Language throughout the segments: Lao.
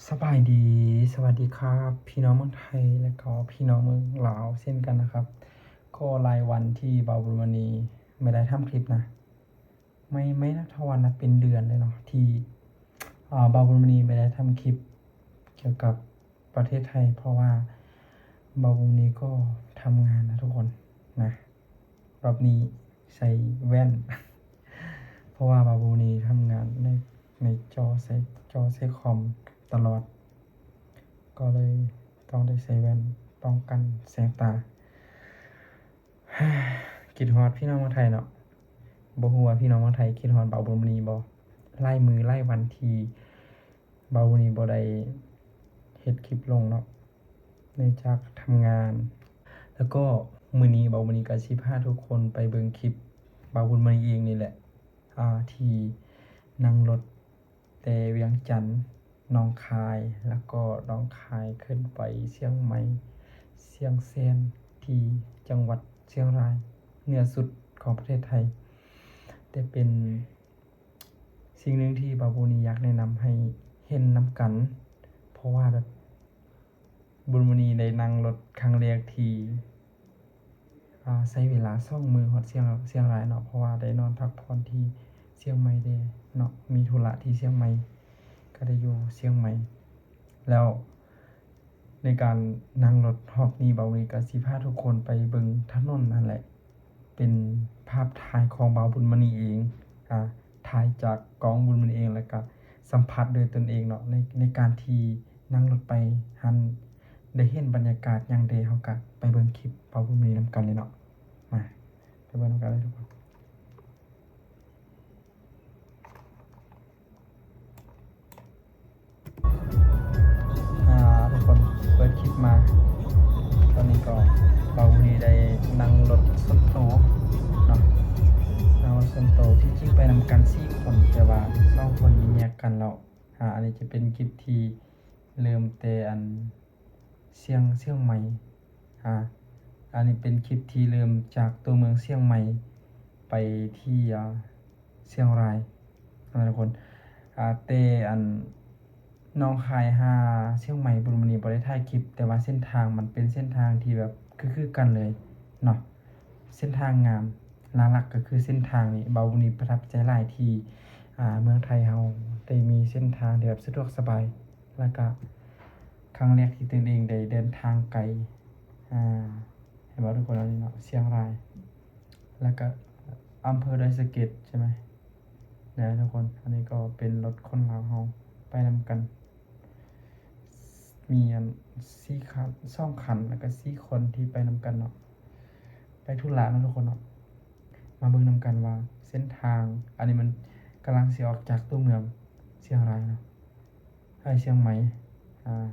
ສະບາຍດີ ສະຫວັດດີຄັບ ພີ່ນ້ອງເມືອງໄທ ແລະກໍພີ່ນ້ອງເມືອງລາວເຊັ່ນກັນນະຄັບ. ກໍຫຼາຍວັນທີ່ບ່າວບຸນມະນີບໍ່ໄດ້ທຳຄລິບນະ ໄມ່ ໄມ່ນັບເທົ່າວັນນະ ເປັນເດືອນເລີຍເນາະ ທີ່ ອ່າ ບ່າວບຸນມະນີບໍ່ໄດ້ທຳຄລິບກ່ຽວກັບປະເທດໄທ ເພາະວ່າບ່າວບຸນມະນີກໍທຳງານນະທຸກຄົນນະ. ລອບນີ້ໃສ່ແວ່ນ ເພາະວ່າບ່າວບຸນມະນີທຳງານໃນ ໃນຈໍ ໃສ່ຈໍໃສ່ຄອມຕະຫຼອດ ກໍເລີຍຕ້ອງໄດ້ໃສ່ແວ່ນປ້ອງກັນແສງຕາ. ຄິດຮອດພີ່ນ້ອງເມືອງໄທເນາະ ບໍ່ຮູ້ວ່າພີ່ນ້ອງເມືອງໄທຄິດຮອດບ່າວບຸນມະນີບໍ່? ຫຼາຍມື້ຫຼາຍວັນທີ່ບ່າວບຸນມະນີບໍ່ໄດ້ເຮັດຄລິບລົງເນາະ ເນື່ອງຈາກທຳງານ. ແລ້ວກໍມື້ນີ້ບ່າວບຸນມະນີກໍຊິພາທຸກຄົນໄປເບິ່ງຄລິບບ່າວບຸນມະນີເອງນີ້ແຫຼະ ອ່າ ທີ່ນັ່ງລົດແຕ່ວຽງຈັນ ໜອງຄາຍ ແລ້ວກໍໜອງຄາຍຂຶ້ນໄປຊຽງໃໝ່ ຊຽງແສນ ທີ່ຈັງຫວັດຊຽງລາຍ ເໜືອສຸດຂອງປະເທດໄທ. ແຕ່ເປັນສິ່ງໜຶ່ງທີ່ບ່າວບຸນມະນີຢາກແນະນຳໃຫ້ເຫັນນຳກັນ ເພາະວ່າແບບ ບຸນມະນີໄດ້ນັ່ງລົດຄັ້ງແລກທີ່ ອ່າ ໃຊ້ເວລາສອງມື້ຮອດຊຽງ ຊຽງລາຍເນາະ ເພາະວ່າໄດ້ນອນພັກຜ່ອນທີ່ຊຽງໃໝ່ແດ່ເນາະ ມີທຸລະທີ່ຊຽງໃໝ່ ກໍໄດ້ຢູ່ຊຽງໃໝ່. ແລ້ວໃນການນັ່ງລົດຮອບນີ້ ບ່າວບຸນມະນີກໍຊິພາທຸກຄົນໄປເບິ່ງຖະໜົນນັ້ນແຫຼະ ເປັນພາບຖ່າຍຂອງບ່າວບຸນມະນີເອງ ອ່າ ຖ່າຍຈາກກ້ອງບຸນມະນີເອງ ແລ້ວກະສຳຜັດດ້ວຍຕົນເອງເນາະ ໃນ ໃນການທີ່ນັ່ງລົດໄປຫັ້ນ ໄດ້ເຫັນບັນຍາກາດຫຍັງແດ່ ເຮົາກະໄປເບິ່ງຄລິບບ່າວບຸນມະນີນຳກັນເລີຍເນາະ. ມາ ໄປເບິ່ງນຳກັນເລີຍທຸກຄົນ. ອ່າ ທຸກຄົນເປີດຄລິບມາ ຕອນນີ້ກໍບ່າວບຸນມະນີໄດ້ນັ່ງລົດສ່ວນໂຕເນາະ ນັ່ງລົດສ່ວນໂຕ ທີ່ຈິງໄປນຳກັນສີ່ຄົນ ແຕ່ວ່າສອງຄົນນີ້ແຍກກັນແລ້ວ. ອ່າ ອັນນີ້ຈະເປັນຄລິບທີ່ເລີ່ມແຕ່ອັນ ຊຽງ ຊຽງໃໝ່ ອ່າ ອັນນີ້ເປັນຄລິບທີ່ເລີ່ມຈາກຕົວເມືອງຊຽງໃໝ່ໄປທີ່ ອ່າ ຊຽງລາຍນະທຸກຄົນ. ອ່າ ແຕ່ອັນໜອງຄາຍຫາຊຽງໃໝ່ ບຸນມະນີບໍ່ໄດ້ຖ່າຍຄລິບ ແຕ່ວ່າເສັ້ນທາງມັນເປັນເສັ້ນທາງທີ່ແບບຄືໆກັນເລີຍເນາະ ເສັ້ນທາງງາມ ຫຼັກໆກໍຄືເສັ້ນທາງນີ້ ບ່າວບຸນມະນີປະທັບໃຈຫຼາຍທີ່ ອ່າ ເມືອງໄທເຮົາໄດ້ມີເສັ້ນທາງທີ່ແບບສະດວກສະບາຍ ແລ້ວກະຄັ້ງແລກທີ່ຕົນເອງໄດ້ເດີນທາງໄກ ອ່າ ເຫັນບໍ່ທຸກຄົນ ອັນນີ້ເນາະ ຊຽງລາຍ ແລ້ວກະອຳເພີດອຍສະເກັດໃຊ່ໄໝ ນະທຸກຄົນ. ອັນນີ້ກໍເປັນລົດຄົນລາວເຮົາໄປນຳກັນ ມີອັນສີ່ຄັນ ສອງຄັນ ແລ້ວກະສີ່ຄົນທີ່ໄປນຳກັນເນາະ ໄປທຸລະເນາະທຸກຄົນເນາະ. ມາເບິ່ງນຳກັນວ່າເສັ້ນທາງ ອັນນີ້ມັນກຳລັງຊິອອກຈາກຕົວເມືອງຊຽງລາຍເນາະ ເອີ ຊຽງໃໝ່ ອ່າ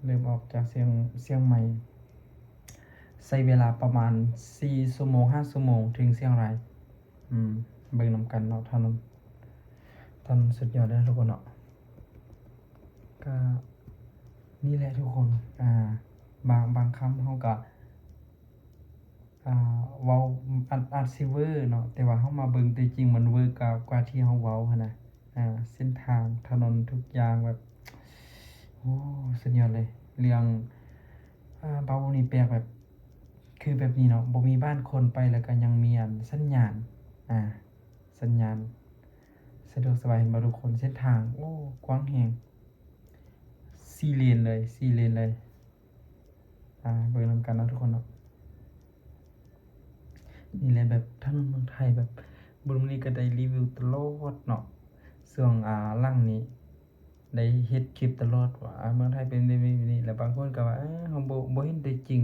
ເລີ່ມອອກຈາກຊຽງ ຊຽງໃໝ່ ໃຊ້ເວລາປະມານສີ່ຊົ່ວໂມງ ຫ້າຊົ່ວໂມງເຖິງຊຽງລາຍ. ອືມ ເບິ່ງນຳກັນເນາະ ຖະໜົນ ຖະໜົນສຸດຍອດເລີຍນະທຸກຄົນເນາະ. ກະນີ້ແຫຼະທຸກຄົນ ອ່າ ບາງ ບາງຄຳເຮົາກະ ອ່າ ເວົ້າອາດ ອາດຊິເວີເນາະ ແຕ່ວ່າເຮົາມາເບິ່ງຕົວຈິງມັນເວີກວ່າ ກວ່າທີ່ເຮົາເວົ້າຫັ້ນນະ. ອ່າ ເສັ້ນທາງ ຖະໜົນ ທຸກຢ່າງແບບ ໂອ້ ສຸດຍອດເລີຍ. ເລື່ອງ ອ່າ ບ່າວບຸນມະນີແປກແບບ ຄືແບບນີ້ເນາະ ບໍ່ມີບ້ານຄົນໄປ ແລ້ວກະຍັງມີອັນສັນຍານ ອ່າ ສັນຍານສະດວກສະບາຍ ເຫັນບໍ່ທຸກຄົນ? ເສັ້ນທາງ ໂອ້ ກວ້າງແຮງ ສີ່ເລນເລີຍ ສີ່ເລນເລີຍ. ອ່າ ເບິ່ງນຳກັນເນາະທຸກຄົນເນາະ. ນີ້ແຫຼະແບບຖະໜົນເມືອງໄທ ແບບບຸນມະນີກໍໄດ້ຣີວິວຕະຫຼອດເນາະ ຊ່ວງ ອ່າ ຫຼັງນີ້ ໄດ້ເຮັດຄລິບຕະຫຼອດວ່າ ອ່າ ເມືອງໄທເປັນແບບນີ້ແບບນີ້ ແລ້ວບາງຄົນກໍວ່າ ເອີ ເຮົາບໍ່ ບໍ່ເຫັນຕົວຈິງ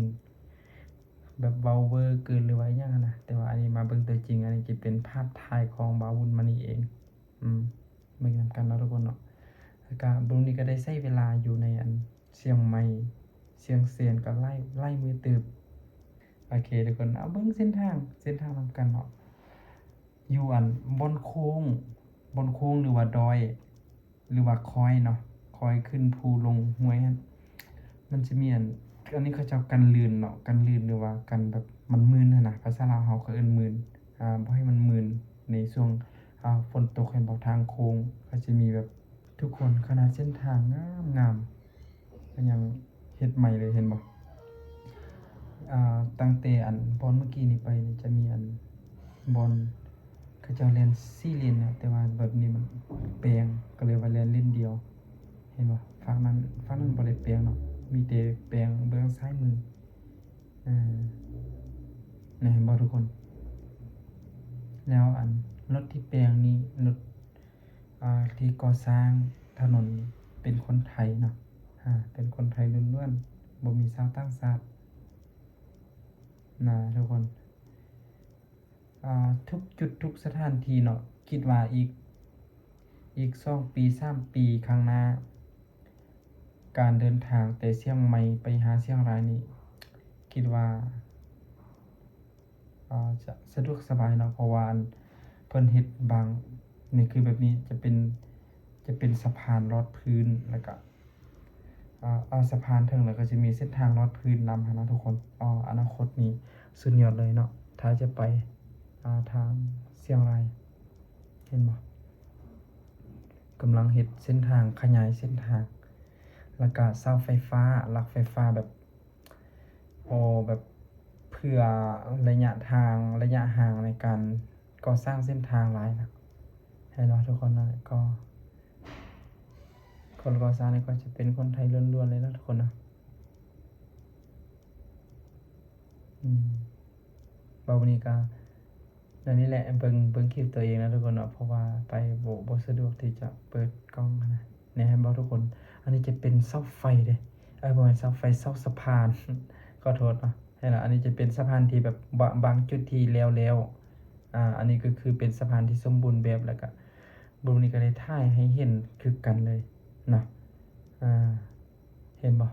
ແບບເວົ້າເວີເກີນ ຫຼືວ່າອີ່ຫຍັງຫັ້ນນະ. ແຕ່ວ່າອັນນີ້ມາເບິ່ງຕົວຈິງ ອັນນີ້ຈະເປັນພາບຖ່າຍຂອງບ່າວບຸນມະນີເອງ. ອືມ ເບິ່ງນຳກັນເນາະທຸກຄົນເນາະ. ແລ້ວກະບຸນມະນີກໍໄດ້ໃຊ້ເວລາຢູ່ໃນອັນຊຽງໃໝ່ ຊຽງແສນ ກໍຫຼາຍ ຫຼາຍມື້ເຕີບ. ໂອເຄທຸກຄົນ ເອົາເບິ່ງເສັ້ນທາງ ເສັ້ນທາງນຳກັນເນາະ. ຢູ່ອັນບ່ອນໂຄ້ງ ບ່ອນໂຄ້ງ ຫຼືວ່າດອຍ ຫຼືວ່າຄອຍເນາະ ຄອຍຂຶ້ນພູລົງຫ້ວຍຫັ້ນ ມັນຈະມີອັນ ອັນນີ້ເຂົາເຈົ້າກັນລື່ນເນາະ ກັນລື່ນ ຫຼືວ່າກັນແບບມັນມື່ນຫັ້ນນະ ພາສາລາວເຮົາເຂົາເອີ້ນມື່ນ ອ່າ ບໍ່ໃຫ້ມັນມື່ນໃນຊ່ວງ ອ່າ ຝົນຕົກ ເຫັນບໍ່ ທາງໂຄ້ງ ເຂົາຈະມີແບບ ທຸກຄົນ ຂະໜາດເສັ້ນທາງງາມໆ ກໍຍັງເຮັດໃໝ່ເລີຍ ເຫັນບໍ່? ອ່າ ຕັ້ງແຕ່ອັນບ່ອນເມື່ອກີ້ນີ້ໄປນີ້ ຈະມີອັນບ່ອນເຂົາເຈົ້າແລ່ນສີ່ເລນນະ ແຕ່ວ່າແບບນີ້ມັນແປງ ກໍເລີຍວ່າແລ່ນເລນດຽວ ເຫັນບໍ່? ຝັ່ງນັ້ນ ຝັ່ງນັ້ນບໍ່ໄດ້ແປງເນາະ ມີແຕ່ແປງເບື້ອງຊ້າຍມື. ເອີ ນີ້ເຫັນບໍ່ທຸກຄົນ? ແລ້ວອັນລົດທີ່ແປງນີ້ ລົດ ອ່າ ທີ່ກໍ່ສ້າງຖະໜົນເປັນຄົນໄທເນາະ ອ່າ ເປັນຄົນໄທລ້ວນໆ ບໍ່ມີຊາວຕ່າງຊາດນະທຸກຄົນ. ອ່າ ທຸກຈຸດທຸກສະຖານທີ່ເນາະ ຄິດວ່າອີກ ອີກສອງປີ ສາມປີຂ້າງໜ້າ ການເດີນທາງແຕ່ຊຽງໃໝ່ໄປຫາຊຽງລາຍນີ້ ຄິດວ່າ ອ່າ ຈະສະດວກສະບາຍເນາະ ເພາະວ່າອັນເພິ່ນເຮັດບາງ ນີ້ຄືແບບນີ້ຈະເປັນ ຈະເປັນສະພານລອດພື້ນ ແລ້ວກະ ອ່າ ອ່າ ສະພານເທິງ ແລ້ວກໍຈະມີເສັ້ນທາງລອດພື້ນນຳຫັ້ນນະທຸກຄົນ. ອາ ອະນາຄົດນີ້ສຸດຍອດເລີຍເນາະ ຖ້າຈະໄປ ອ່າ ທາງຊຽງລາຍ ເຫັນບໍ່? ກຳລັງເຮັດເສັ້ນທາງ ຂະຫຍາຍເສັ້ນທາງ ແລ້ວກະເສົາໄຟຟ້າ ຫຼັກໄຟຟ້າແບບ ໂອ້ ແບບເພື່ອໄລຍະທາງ ໄລຍະຫ່າງໃນການກໍ່ສ້າງເສັ້ນທາງຫຼາຍນະ ເຫັນບໍ່ທຸກຄົນເນາະ? ກໍຄົນກໍ່ສ້າງນີ້ກໍຈະເປັນຄົນໄທລ້ວນໆເລີຍເນາະທຸກຄົນເນາະ. ອືມ ເວົ້ານີ້ກະ ແນວນີ້ແຫຼະ ເບິ່ງ ເບິ່ງຄລິບຕົວເອງນະທຸກຄົນເນາະ ເພາະວ່າໄປບໍ່ ບໍ່ສະດວກທີ່ຈະເປີດກ້ອງຫັ້ນນະ. ນີ້ເຫັນບໍ່ທຸກຄົນ? ອັນນີ້ຈະເປັນເສົາໄຟເດ້ ເອີ ບໍ່ແມ່ນເສົາໄຟ ເສົາສະພານ ຂໍໂທດເນາະ. ເຫັນລະ ອັນນີ້ຈະເປັນສະພານທີ່ແບບ ບາງ ບາງຈຸດທີ່ແລ້ວໆ ອ່າ ອັນນີ້ກໍຄືເປັນສະພານທີ່ສົມບູນແບບ ແລ້ວກະ ບຶງນີ້ກໍໄດ້ຖ່າຍໃຫ້ເຫັນຄືກັນເລີຍເນາະ. ອ່າ ເຫັນບໍ່?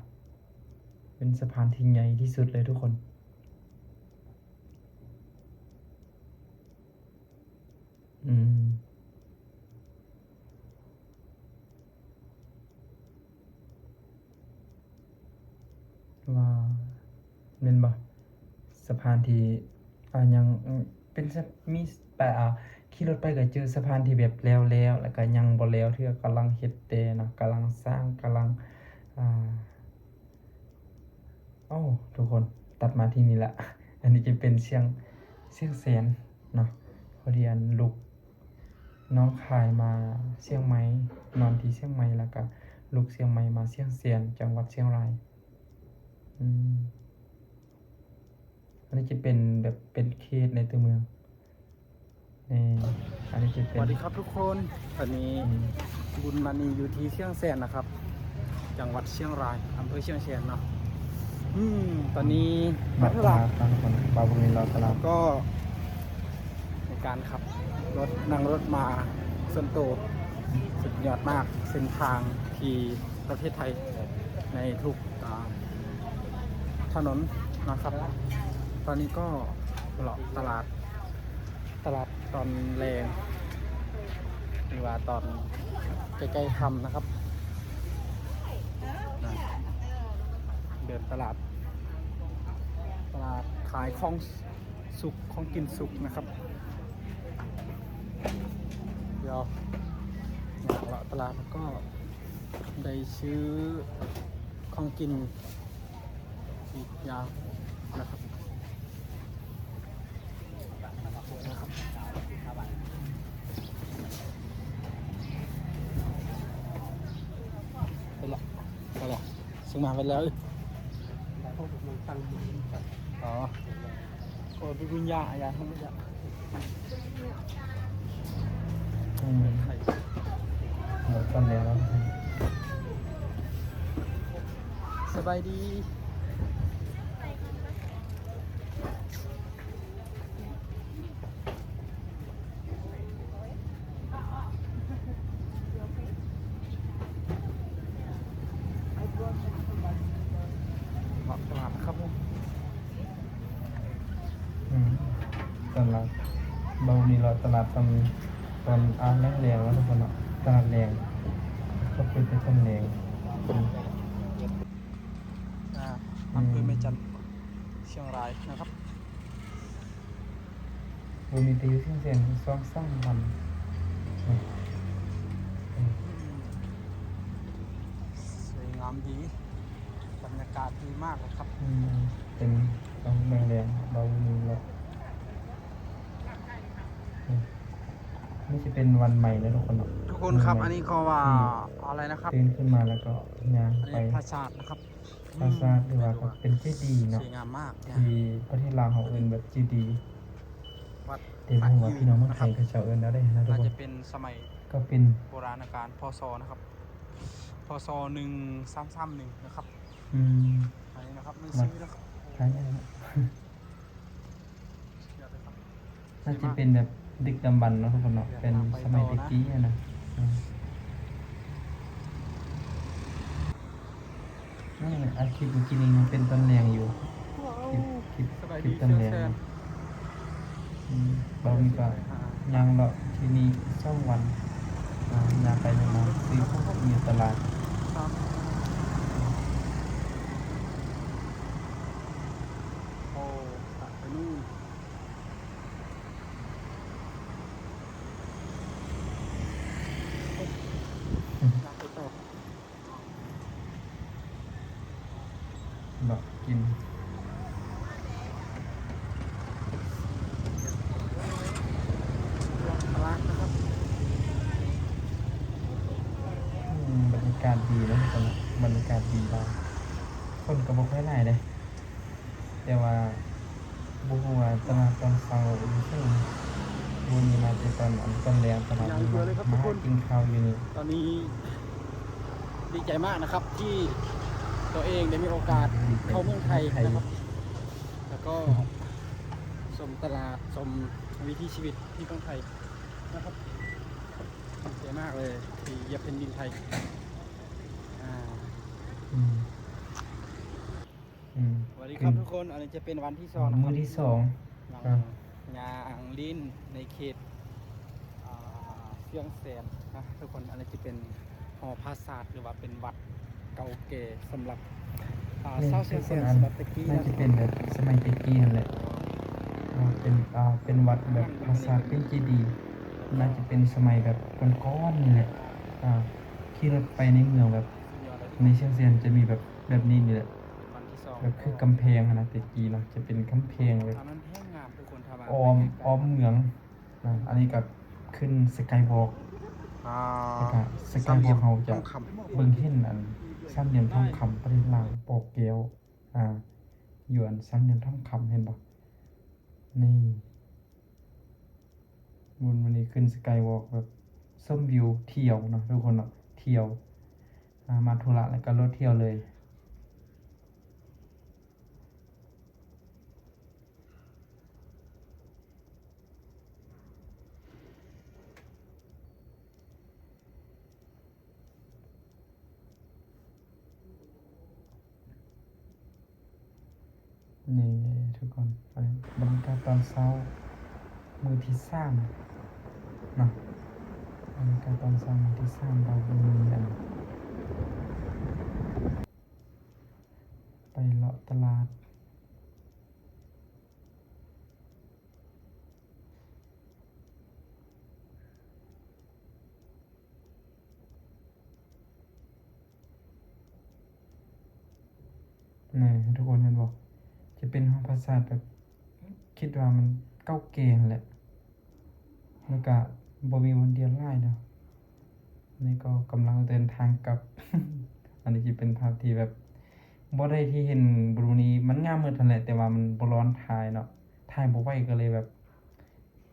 ເປັນສະພານທີ່ໃຫຍ່ທີ່ສຸດເລີຍທຸກຄົນ. ອືມ ວ່າ ແມ່ນບໍ່? ສະພານທີ່ ອ່າ ຍັງ ເປັນສະ ມີ ໄປ ອ່າ ຂີ່ລົດໄປກໍເຈີສະພານທີ່ແບບແລ້ວໆ ແລ້ວກໍຍັງບໍ່ແລ້ວເທື່ອ ກຳລັງເຮັດແຕ່ເນາະ ກຳລັງສ້າງ ກຳລັງ ອ່າ ໂອ້ ທຸກຄົນ ຕັດມາທີ່ນີ້ລະ ອັນນີ້ຈະເປັນຊຽງ ຊຽງແສນເນາະ ພໍດີອັນລູກ ນ້ອງຄາຍມາຊຽງໃໝ່ ນອນທີ່ຊຽງໃໝ່ ແລ້ວກະລຸກຊຽງໃໝ່ມາຊຽງແສນ ຈັງຫວັດຊຽງລາຍ. ອືມ ອັນນີ້ຈະເປັນແບບເປັນເຂດໃນຕົວເມືອງ. ນີ້ ອັນນີ້ຈະເປັນ ສະຫວັດດີຄັບທຸກຄົນ ຕອນນີ້ ອືມ ບຸນມານີຢູ່ທີ່ຊຽງແສນນະຄັບ ຈັງຫວັດຊຽງລາຍ ອຳເພີຊຽງແສນເນາະ. ອືມ ຕອນນີ້ມາຕະຫຼາດ ມາຕະຫຼາດນະທຸກຄົນ ບ່າວບຸນມີເລາະຕະຫຼາດ ກໍໃນການຂັບລົດ ນັ່ງລົດມາສ່ວນໂຕ ສຸດຍອດມາກ ເສັ້ນທາງທີ່ປະເທດໄທໃນທຸກ ອ່າ ຖະໜົນນະຄັບ. ຕອນນີ້ກໍເລາະຕະຫຼາດ ຕະຫຼາດຕອນແລງ ຫຼືວ່າຕອນໃກ້ໆຄ່ຳນະຄັບ ນະ ເດີນຕະຫຼາດ ຕະຫຼາດຂາຍຂອງສຸກ ຂອງກິນສຸກນະຄັບ. ດຽວ ເລາະຕະຫຼາດ ແລ້ວກໍໄດ້ຊື້ຂອງກິນ ອີກຢ່າງນະຄັບ ນະຄັບ ໄປລະ ໄປລະ ຊື້ມາໄປແລ້ວ. ອໍ ໂອ້ ເປັນບຸນຍາ ອາຍາ ທຳມະຍາ. ອືມ ເອົາກ່ອນແລ້ວ ສະບາຍດີ. ເລາະຕະຫຼາດນະຄັບຜົມ. ອືມ ຕະຫຼາດ ບ່າວບຸນມີເລາະຕະຫຼາດຕອນ ຕອນ ອ່າ ແລງໆ ເນາະທຸກຄົນເນາະ ຕະຫຼາດແລງ ເຂົາເປີດແຕ່ຕອນແລງ. ອືມ ອ່າ ອຳເພີແມ່ຈັນ ຊຽງລາຍນະຄັບ. ບໍ່ມີແຕ່ຢູ່ຊຽງແສນ ສອງສາມວັນ ອືມ ອືມ ນ້ຳດີ ບັນຍາກາດດີມາກເລີຍຄັບ. ອືມ ເປັນ ຕ້ອງເບິ່ງແດງ ເບົາໜຶ່ງແລ້ວ. ອືມ ນີ້ຊິເປັນວັນໃໝ່ເດີທຸກຄົນເນາະ. ທຸກຄົນຄັບ ອັນນີ້ເຂົາວ່າ ອືມ ອະໄລນະຄັບ? ຕື່ນຂຶ້ນມາແລ້ວກໍຍ່າງໄປ ອັນນີ້ຜາສາດນະຄັບ. ຜາສາດ ອືມ ຫຼືວ່າເປັນເຈດີເນາະ ສວຍງາມມາກ. ທີ່ປະເທດລາວເຮົາເອີ້ນແບບເຈດີ ວັດ ແຕ່ບໍ່ຮູ້ວ່າພີ່ນ້ອງເມືອງໄທເຂົາເຈົ້າເອີ້ນແນວໃດນະທຸກຄົນ. ໜ້າຈະເປັນສະໄໝ ກໍເປັນໂບລານະການ ພ.ສ. ນະຄັບ ພ.ສ. ໜຶ່ງສາມສາມໜຶ່ງນະຄັບ. ອືມ ອັນນີ້ນະຄັບ ໜັງສືນະຄັບ ຫາຍາກເນາະ. ໜ້າຈະເປັນແບບດຶກດຳບັນເນາະທຸກຄົນເນາະ ເປັນສະໄໝແຕ່ກີ້ຫັ້ນນະ. ອືມ ນັ້ນແຫຼະ ອັດຄລິບມື້ກີ້ນີ້ຍັງເປັນຕອນແລງຢູ່ ຄລິບ ຄລິບ ຄລິບຕອນແລງ. ອືມ ເບົານີ້ກໍຍ່າງເລາະທີ່ນີ້ສອງວັນ ຍ່າງໄປຍ່າງມາ ຊື້ຂອງກິນຢູ່ຕະຫຼາດ. ໂອ້ ໄປນູ້ນ. ເລາະກິນ ຕະຫຼາດນະຄັບ. ອືມ ບັນຍາກາດດີເນາະ ບັນຍາກາດດີຫຼາຍ ຄົນກໍບໍ່ຄ່ອຍຫຼາຍເດ້. ແຕ່ວ່າບໍ່ຮູ້ວ່າຕະຫຼາດຕອນເຊົ້າຢູ່ໃສ. ມື້ນີ້ມາແຕ່ຕອນ ຕອນແລງ ຕະຫຼາດ ມາກິນເຂົ້າຢູ່ນີ້. ຕອນນີ້ດີໃຈມາກນະຄັບ ທີ່ຕົວເອງໄດ້ມີໂອກາດເຂົ້າເມືອງໄທນະຄັບ ແລ້ວກໍຊົມຕະຫຼາດ ຊົມວິຖີຊີວິດທີ່ເມືອງໄທນະຄັບ. ດີໃຈມາກເລີຍທີ່ຢຽບແຜ່ນດິນໄທ. ອາ ອືມ ອືມ ສະຫວັດດີຄັບທຸກຄົນ ອັນນີ້ຈະເປັນວັນທີສອງນະຄັບ ມື້ທີສອງ ຍັງ ອ່າ ຍ່າງຫຼິ້ນໃນເຂດ ອ່າ ຊຽງແສນນະທຸກຄົນ. ອັນນີ້ຈະເປັນຫໍຜາສາດ ຫຼືວ່າເປັນວັດເກົ່າແກ່ສຳລັບ ອ່າ ຊາວຊຽງແສນ ສຳລັບແຕ່ກີ້ນະ. ໜ້າຈະເປັນແບບສະໄໝແຕ່ກີ້ຫັ້ນແຫຼະ ເປັນ ອ່າ ເປັນວັດແບບຜາສາດ ເປັນເຈດີ ໜ້າຈະເປັນສະໄໝແບບກ່ອນໆນີ້ແຫຼະ. ອ່າ ຂີ່ລົດໄປໃນເມືອງແບບ ໃນຊຽງແສນຈະມີແບບ ແບບນີ້ນີ້ແຫຼະ ແບບຄືກຳແພງຫັ້ນນະ ແຕ່ກີ້ນະ ຈະເປັນກຳແພງແບບອ້ອມ ອ້ອມເມືອງນະ. ອັນນີ້ກໍຂຶ້ນສະກາຍວອກ ອ່າ ແລ້ວກໍສະກາຍວອກ ເຮົາຈະເບິ່ງເຫັນອັນສາມຫຼ່ຽມທອງຄຳປະເທດລາວ ບໍ່ແກ້ວ ອ່າ ຢູ່ອັນສາມຫຼ່ຽມທອງຄຳ ເຫັນບໍ່? ນີ້ ບຸນມື້ນີ້ຂຶ້ນສະກາຍວອກ ແບບຊົມວິວ ທ່ຽວເນາະທຸກຄົນເນາະ ທ່ຽວ ອ່າ ມາທຸລະແລ້ວກໍໂລດທ່ຽວເລີຍ. ນີ້ທຸກຄົນ ບັນຍາກາດຕອນເຊົ້າມື້ທີສາມເນາະ ບັນຍາກາດຕອນເຊົ້າມື້ທີສາມ ເຮົາມີອັນໄປເລາະຕະຫຼາດ. ນີ້ທຸກຄົນເຫັນບໍ່? ຈະເປັນຫໍຜາສາດແບບ ຄິດວ່າມັນເກົ່າແກ່ຫັ້ນແຫຼະ ແລ້ວກະບໍ່ມີບ່ອນດຽວຫຼາຍເນາະ. ນີ້ກໍກຳລັງເດີນທາງກັບ ອັນນີ້ຊິເປັນພາບທີ່ແບບບໍ່ໄດ້ທີ່ເຫັນບຣິເວນນີ້ ມັນງາມໝົດຫັ້ນແຫຼະ ແຕ່ວ່າມັນບໍ່ຮ້ອນຖ່າຍເນາະ ຖ່າຍບໍ່ໄຫວ ກໍເລີຍແບບ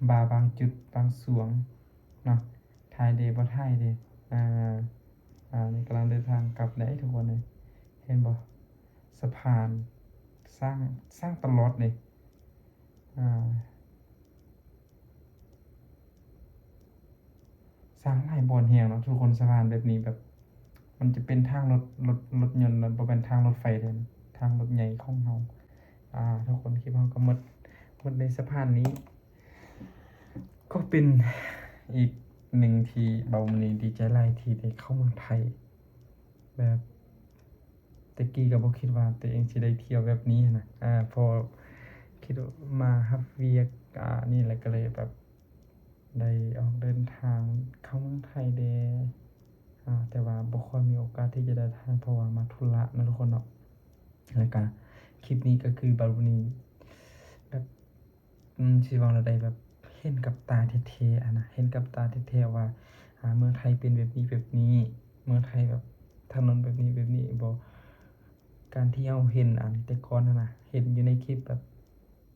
ບາບາງຈຸດບາງຊ່ວງເນາະ ຖ່າຍເດ ບໍ່ຖ່າຍເດ. ອ່າ ອ່າ ນີ້ກຳລັງເດີນທາງກັບໄດ໋ທຸກຄົນເອີຍ ເຫັນບໍ່? ສະພານສ້າງ ສ້າງຕະຫຼອດເດ ອ່າ ສ້າງຫຼາຍບ່ອນແຮງເນາະທຸກຄົນ. ສະພານແບບນີ້ແບບ ມັນຈະເປັນທາງລົດ ລົດ ລົດຍົນ ບໍ່ແມ່ນທາງລົດໄຟເດ້ ທາງລົດໃຫຍ່ຂອງເຮົາ. ອ່າ ທຸກຄົນ ຄລິບເຮົາກໍໝົດ ໝົດໃນສະພານນີ້ ກໍເປັນອີກໜຶ່ງທີ່ເບົາມື້ນີ້ດີໃຈຫຼາຍທີ່ໄດ້ເຂົ້າເມືອງໄທ ແບບ ແຕ່ກີ້ກໍບໍ່ຄິດວ່າຕົວເອງຊິໄດ້ທ່ຽວແບບນີ້ຫັ້ນນະ ອ່າ ເພາະຄິດວ່າມາຮັບວຽກ ອ່າ ນີ້ແຫຼະ ກໍເລີຍແບບໄດ້ອອກເດີນທາງເຂົ້າເມືອງໄທແດ່. ອາ ແຕ່ວ່າບໍ່ຄ່ອຍມີໂອກາດທີ່ຈະໄດ້ຖ່າຍ ເພາະວ່າມາທຸລະເນາະທຸກຄົນເນາະ. ແລ້ວກະຄລິບນີ້ກໍຄືບາວບຸນີແບບ ອືມ ຊິເວົ້າແນວໃດ ແບບເຫັນກັບຕາແທ້ໆຫັ້ນນະ ເຫັນກັບຕາແທ້ໆວ່າ ອາ ເມືອງໄທເປັນແບບນີ້ ແບບນີ້ ເມືອງໄທແບບຖະໜົນແບບນີ້ ແບບນີ້ບໍ. ການທີ່ເຮົາເຫັນອັນແຕ່ກ່ອນຫັ້ນນະ ເຫັນຢູ່ໃນຄລິບແບບ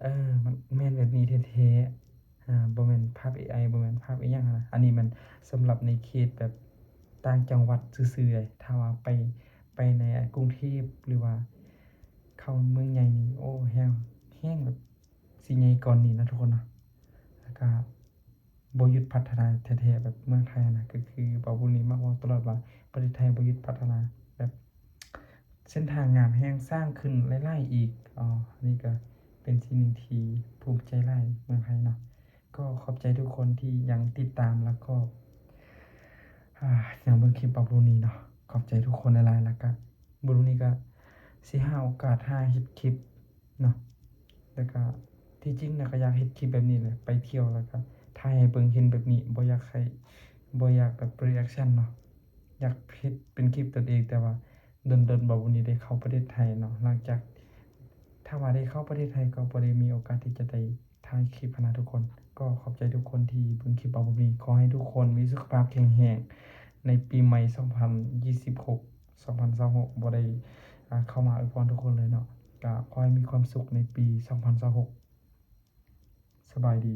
ເອີ ມັນແມ່ນແບບນີ້ແທ້ໆ ອາ ບໍ່ແມ່ນພາບເອໄອ ບໍ່ແມ່ນພາບອີ່ຫຍັງຫັ້ນນະ. ອັນນີ້ມັນສຳລັບໃນເຂດແບບຕ່າງຈັງຫວັດຊື່ໆເດ. ຖ້າວ່າໄປ ໄປໃນ ອາ ກຸງເທບ ຫຼືວ່າເຂົ້າເມືອງໃຫຍ່ນີ້ ໂອ້ ແຮງ ແຮງແບບຊິໃຫຍ່ກ່ອນນີ້ນະທຸກຄົນເນາະ. ແລ້ວກະ ບໍ່ຢຸດພັດທະນາແທ້ໆ ແບບເມືອງໄທຫັ້ນນະ. ກໍຄືບາວບຸນີມັກເວົ້າຕະຫຼອດວ່າ ປະເທດໄທບໍ່ຢຸດພັດທະນາ ແບບເສັ້ນທາງງາມແຮງ ສ້າງຂຶ້ນຫຼາຍໆອີກ. ອໍ ອັນນີ້ກໍເປັນສິ່ງໜຶ່ງທີ່ພູມໃຈຫຼາຍ ເມືອງໄທເນາະ. ກໍຂອບໃຈທຸກຄົນທີ່ຍັງຕິດຕາມ ແລ້ວກໍ ອາ ຍັງເບິ່ງຄລິບບາວບຸນີເນາະ. ຂອບໃຈທຸກຄົນຫຼາຍໆ ແລ້ວກະ ບຸນີກໍຊິຫາໂອກາດຫາເຮັດຄລິບເນາະ. ແລ້ວກະທີ່ຈິງນະ ກໍຢາກເຮັດຄລິບແບບນີ້ແຫຼະ ໄປທ່ຽວ ແລ້ວກະຖ່າຍໃຫ້ເບິ່ງ ເຫັນແບບນີ້ ບໍ່ຢາກໃຫ້ ບໍ່ຢາກແບບ reaction ເນາະ. ຢາກເຮັດເປັນຄລິບຕົນເອງ ແຕ່ວ່າດົນໆ ບໍ່ ບໍ່ນີ້ໄດ້ເຂົ້າປະເທດໄທເນາະ. ຫຼັງຈາກ ຖ້າວ່າໄດ້ເຂົ້າປະເທດໄທ ກໍບໍ່ໄດ້ມີໂອກາດທີ່ຈະໄດ້ຖ່າຍຄລິບຫັ້ນນະທຸກຄົນ. ກໍຂອບໃຈທຸກຄົນທີ່ເບິ່ງຄລິບເອົາແບບນີ້. ຂໍໃຫ້ທຸກຄົນມີສຸຂະພາບແຂງແຮງ ໃນປີໃໝ່ສອງພັນຊາວຫົກ ສອງພັນຊາວຫົກ ບໍ່ໄດ້ ອາ ເຂົ້າມາອວຍພອນທຸກຄົນເລີຍເນາະ. ກໍຂໍໃຫ້ມີຄວາມສຸກໃນປີສອງພັນຊາວຫົກ. ສະບາຍດີ.